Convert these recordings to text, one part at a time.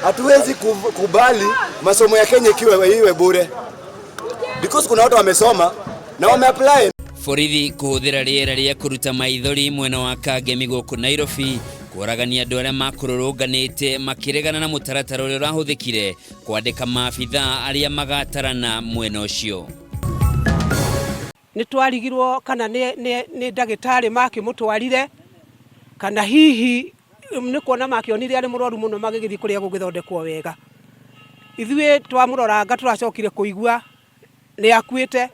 Hatuwezi kubali masomo ya Kenya ikiwe iwe bure because kuna watu wamesoma na wameapply. Borithi kũhũthĩra rĩera rĩa kũruta maithori mwena wa Kangemi gũkũ Nairobi kũragania andũ arĩa makũrũrũnganĩte makĩregana na mũtaratara ũrĩa ũrahũthĩkire kwandĩka maabithaa arĩa magatarana mwena ũcio. Nĩ twarigirwo kana nĩ ndagĩtarĩ makĩmũtwarire kana hihi nĩ kuona makĩonire arĩ mũrwaru mũno magĩgĩthiĩ kũrĩa gũgĩthondekwo wega. Ithuĩ twamũroranga tũracokire kũigua nĩ akuĩte.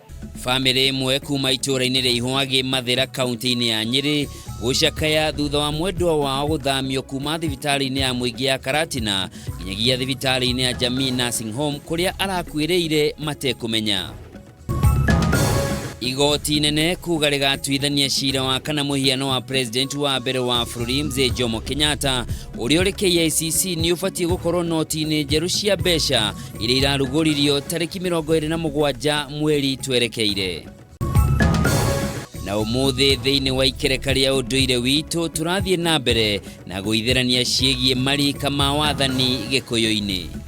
Bamĩrĩ ĩmwe kuma itũũra-inĩ rĩa Ihwagĩ Mathĩra kaunti-inĩ ya Nyĩrĩ gũcakaya thutha wa mwendwa wao gũthamio kuma thibitarĩ-inĩ ya mũingĩ ya Karatina nginyagia thibitarĩ-inĩ ya Jamii Nursing Home kũrĩa arakuĩrĩire matekũmenya. Igoti inene kuga rĩgatuithania cira wa kana mũhiano wa president wa mbere wa bũrũri Mzee Jomo Kenyatta ũrĩa ũrĩ KICC nĩ ũbatiĩ gũkorwo noti-inĩ njerũ cia mbeca iria irarugũririo tarĩki 27 mweri twerekeire. Na ũmũthĩ thĩinĩ wa ikereka rĩa ũndũire witũ tũrathiĩ na mbere na gũithĩrania ciĩgiĩ marika ma wathani Gĩkũyũ-inĩ.